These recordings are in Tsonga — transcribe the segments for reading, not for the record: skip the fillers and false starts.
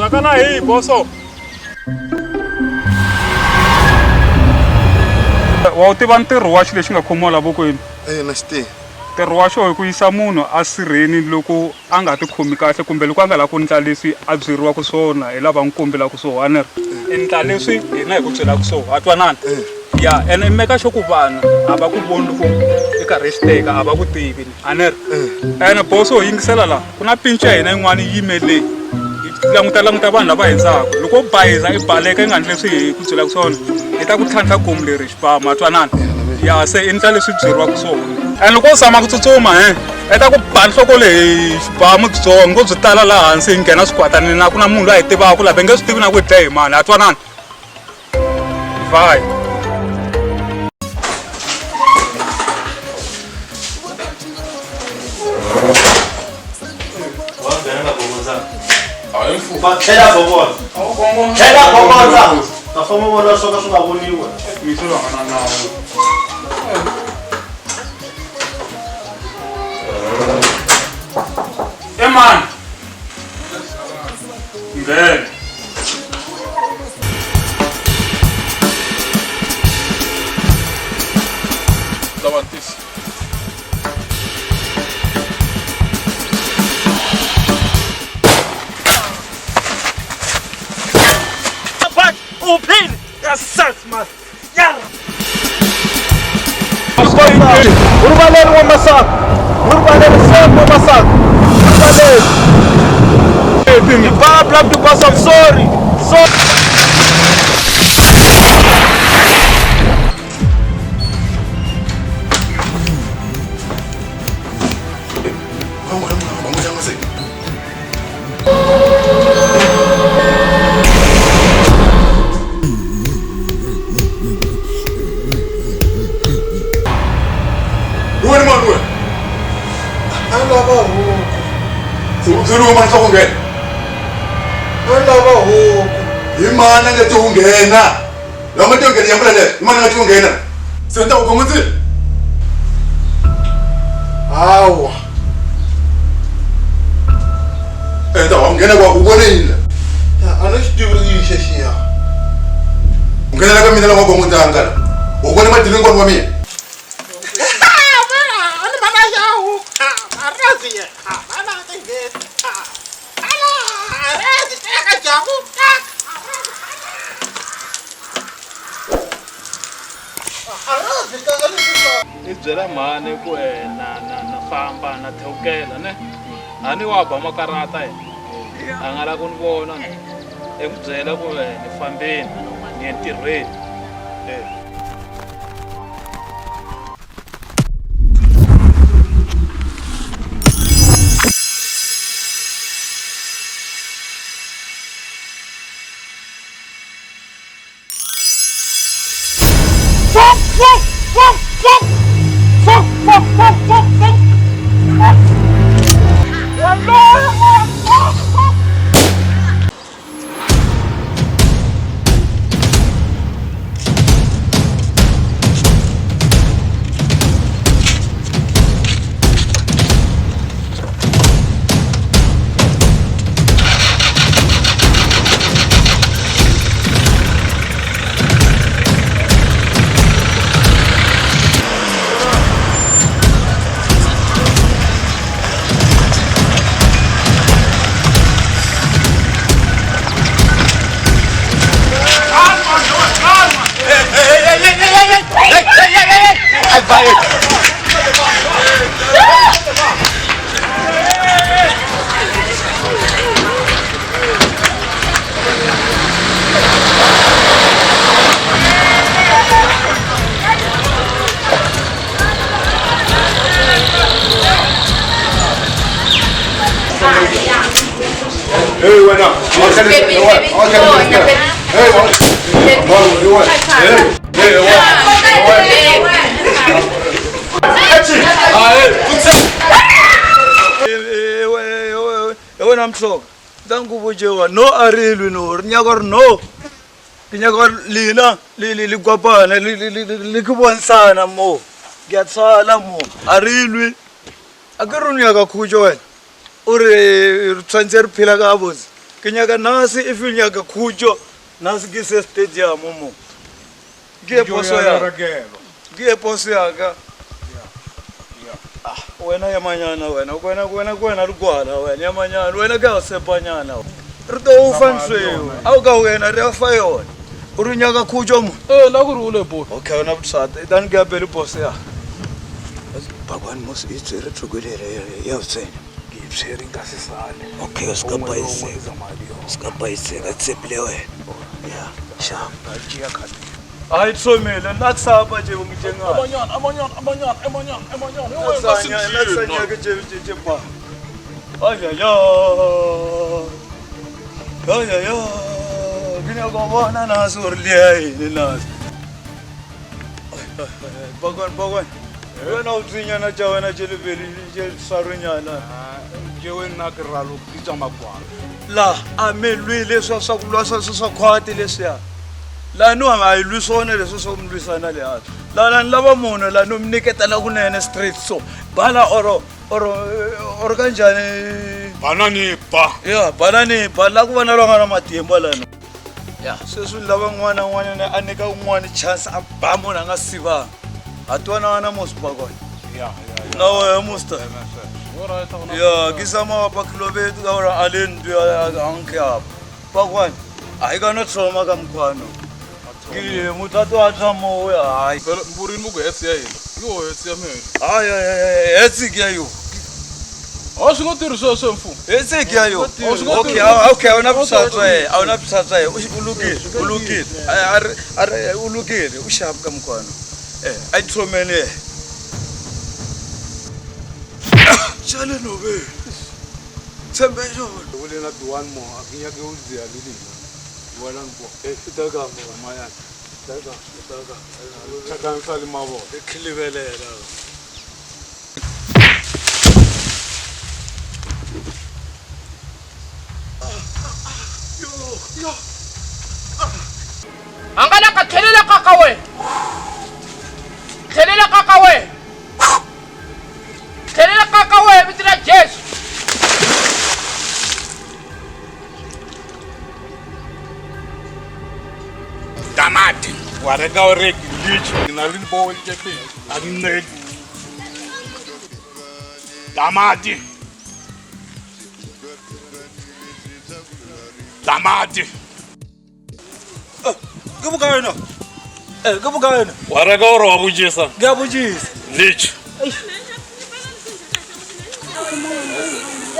Mhaka na hi boso. Wa wu tiva ntirho wa xilo lexi nga khomiwa la vokweni? E na xi tivi. Ntirho wa xona i ku yisa munhu esirheni loko a nga tikhomi kahle kumbe loko a nga lavi ku endla leswi a byeriwaka swona hi lava n'wi kombelaka swona a ni ri endla leswi hina hi ku byelaka swona ha twanana ya ene i meka sure ku vanhu a va ku voni loko i karhi i xi teka a va ku tivi a ni ri ene boso yingisela la ku na pinci ya hina yin'wana yi yime le yi languta languta vanhu lava hundzaka loko u bayiza i baleka i nga endli leswi hi ku byelaka swona hi ta ku tlhantlha gomu leri xibamu ha twanana ya se i ndla leswi byeriwaka swona and loko u zama ku tsutsuma he i ta ku ba nhloko leyi xibamu byongo byi tala laha hansi hi nghena swikwatanini na ku na munhu loyi a hi tivaka laha va nge swi tivi na ku hi dlaya hi mani ha twanana bye. Tlhela gongondza. Tlhela gongondza. Ta famba vona swo ka swi nga voniwi. Mixo la nga na nawu. Emani. Nghena. Tamatisi. Urivaleni wa Masaka. Urivaleni Sam wa Masaka. Urivaleni. Blah blah because I'm sorry. Sorry. Hi mani a nga ti u nghena loko nga ti u nghena yambula leyo hi mani a nga ti u nghena se ni ta ku gongondzile Hawa. Enta wa nghena kwa u vone yini la Ya, a ni xi tivi yini xexiya. U nghenela ka mina la nga gongondzanga la u vone madilingwani wa mina. I byela mhani ku na na na famba na thewukela ne a ni wa ba makarata yena a nga la ku ni vona i n'wi byela ku ni fambeni ni ye ntirhweni. Hey, wena. Baby, baby, Hey, hey, E wena Mhloka, ta ni ku vutxe no a ri lwi no ri nyaka ri no ke nyaka gore lena le le le kopana le le le le ke bontshana mo ke a tshala mo a re lwe a ke re o nyaka khutšo wena o re re tshwanetse re phela ka botse Ke nyaka nase if o nyaka khutšo nase ke se stadium mo. Ke poso ya ke poso ya ka. Ah, wena ya manyana wena wena wena wena ri kwala wena ya manyana wena ka sepanyana. Ri to u fa nsweyo. A u ka wena ri ya fa yona. U ri nyaka khutšo mo. Eh la ku ri ule boy. Okay wena bothata. Itani ke ya pele poso ya. Bakwane mos e tswere tlhokelele ya o tsena. Ke e tshwere nka se sale. Okay, o ska paiseka. Ska paiseka tsepile wena. Ya, sharp. Tšea card. Hayi thomile nna ke sa pa tše bongwe ngaka. Amanyana amanyana amanyana amanyana amanyana. Nna ke tše tše tše pa. Ay ay ay. Ay ay ay. Ke nyaka go bona na se gore le ya eng na. Bakwane bakwane. Wena o tsenyana tša wena tše lebedi tše swarenyana. Tšeo nna ke ralo ke tša makwala. La a me lwele swa swa ku lwa swa swa khwati leswiya. La no a yi lwi swona leswi swo mi lwisana le hansi. La la ni lava munhu la no mi nyiketela kunene straight so. Bala oro oro oro kanjhani? Banani ba. Ya banani ba la ku va na lwa nga na matimba lana. Ya sweswi ni lava un'wana na un'wanyana a nyika un'wana chance a ba munhu a nga sivanga. Ha twanana mos bakwane. Ya ya. Na wena musta. Ya ke sama pa kilobetu ka gore a le ntwe ya anke apa. Bakwane a hi ka no thoma ka mkhwano. Ke motho a tlo a tla mo ya hayi. Phela mburini ku hetsi ya yena. Yo hetsi ya mina. Hayi hayi hetsi ke ya yo. A swi nga tirhi sweswo mfumo. Hetsi ke ya yo. Okay okay a una bothata a una bothata o lokile o lokile. A re a re o lokile o sharp ka mkhwano. Eh a ithomele. Tšale no be. Tshembe jona. O le na one more a ke nyake o dzea le lena. Wena nko. Eh fita ka mo. Mayana. Taka taka. Thakang sa le mabone. Ke lebelela. Hangalaka tlhelela ka ka wena. Tlhelela ka ka wena. Tlhelela ka ka wena vito ra Jesu. Tamati. Wa reka o reke ditšho. Ke na le dibowele tše pedi. A di nnete. Tamati. Tamati. Ke bokae na? Eh ke bokae na? Wa reka ore wa botšisa. Ke a botšisa. Litšho.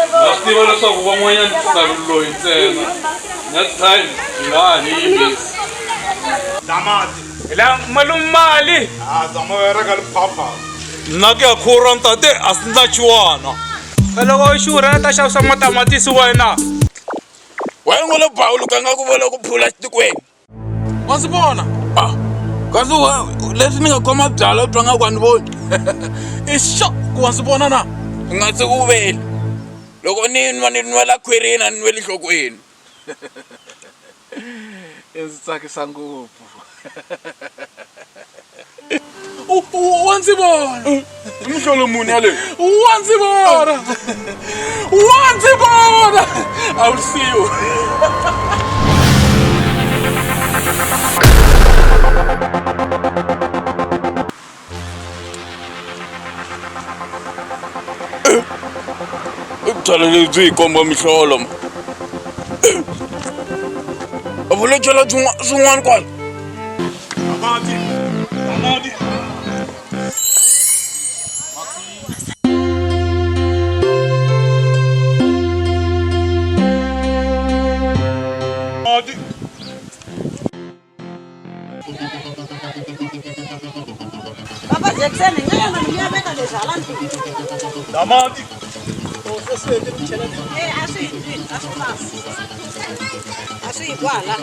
Na swi tiva leswaku van'wanyana ta loyi ntsena. Next time hi nga ha ni yimisi. Tamati. La malume mali. A zama o reka liphapha. Nna ke ya khura ntate a si ndla chiwana. Loko u xurha ta xavisa matamatisi wena. Wa ngo le Paulo ka nga ku vona ku phula xitikweni. Wa swi vona? Ah. Kasi wa leswi ni nga khoma byala u twa nga ku a ni voni. I xo ku wa swi vona na? U nga se ku veli. Loko ni nwa ni nwela khwirini a ni nweli nhlokweni. I ndzi tsakisa ngopfu. Wa ndzi vona. I muhlolo muni yaleyo? Wa ndzi vona. Wa ndzi vona. I will see you. I byala lebyi hi komba mihlolo ma. A va lo byala swin'wana kwala. Tamati. Tamati. Tamati. Papa Jackson, ngeke ngiyabeka lezala ndlwini. Tamati. Eh, a swi hi ndlwini, a swi masi. A swi hi kwala.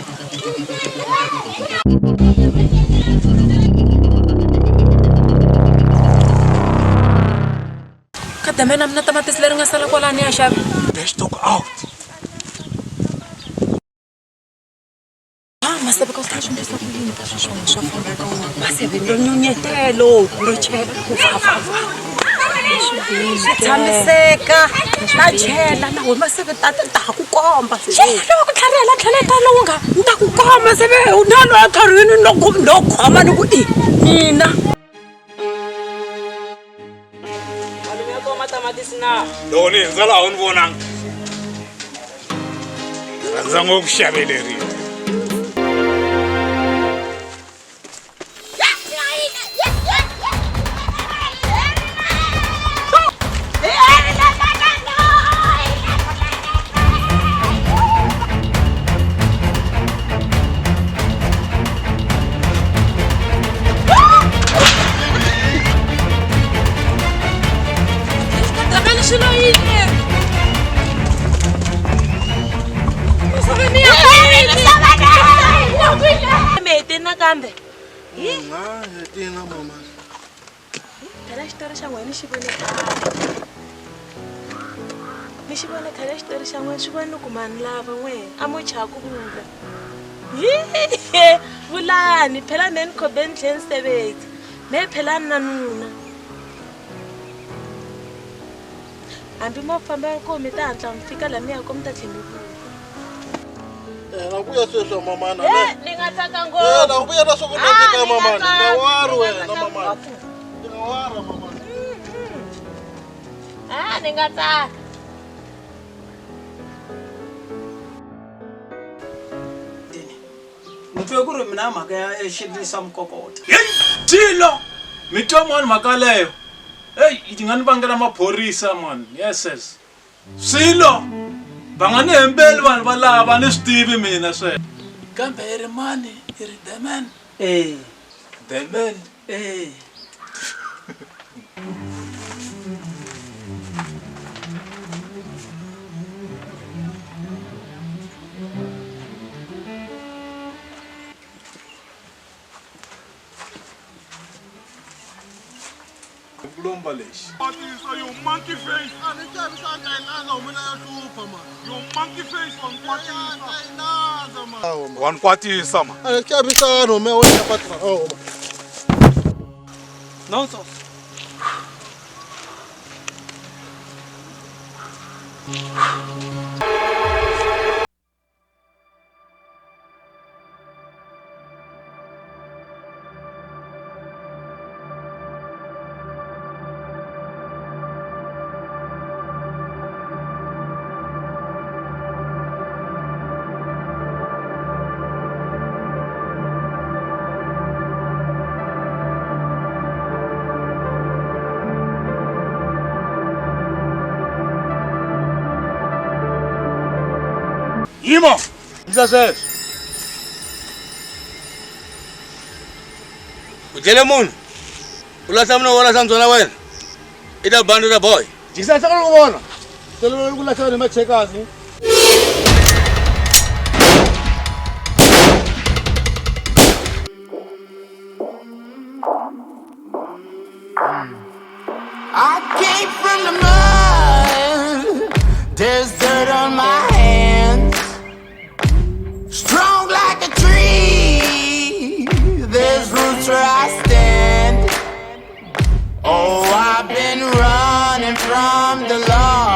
Khadamena mina tamatisi leri nga sala kwalani ya xava. Dash dog out. Ah, maseve ka swi endlisa ku yini ka swona swa famba ka wona. Maseve ro nyunyetelo ro chela ku va va va. Swi tshamiseka na chela na wena se ta ta ha ku komba Xana ku tlharihela tlhela ta lowu nga ni ta ku komba se ve na loyi a tlharihini no no khoma ni ku i mina. Loko ni hundza laha u ni vonanga rhandza ngopfu xaveleriwa. Nakambe Tina mama. Phela xitori xa n'wina ni xi vone khale, ni xi vone khale xitori xa n'wina swi vone ku mani lava n'wina a mo chava ku vula vulani phela me ni khobe ni tlhe ni sebetsa me phela ni na nuna hambi mo famba ko mi ta hatla mi fika laha mi yaka mi ta tlhe mi vuya. Na vuya sweswi mamana. Ni nga tsaka ngopfu. Na vuya na swa ku nandzika mamana. Nga wari wena mamana. Nga wara mamana. Ah, ni nga tsaka. Ni twe ku ri mina mhaka ya xilisa mukokota. Tilo! Mi twa mani mhaka leyo? Hey, yi nga ni vangela maphorisa mani. Yes, yes. Swilo! Va nga ni hembeli vanhu va lava ni swi tivi mina sweswo. Kambe i ri mani? I ri the man? Eh. The man. Eh. Kulomba lexi. Your monkey face. A ni chavisanga yi landza humina ya hlupha man. Your monkey face wa nkwatisa. Landza man. Wa nkwatisa man. A ni chavisani humina wena patra. Oh. Nonsense. Yima! Ndza sweswo. U dlele munhu. U lahla munhu wa lahla ndzona wena. I ta bandi ta boy. Jikisa nhloko loko vona. Telo ku lahla ni machekazi. I came from the mud. There's dirt on my hands. Strong like a tree. There's roots where I stand. Oh, I've been running from the law.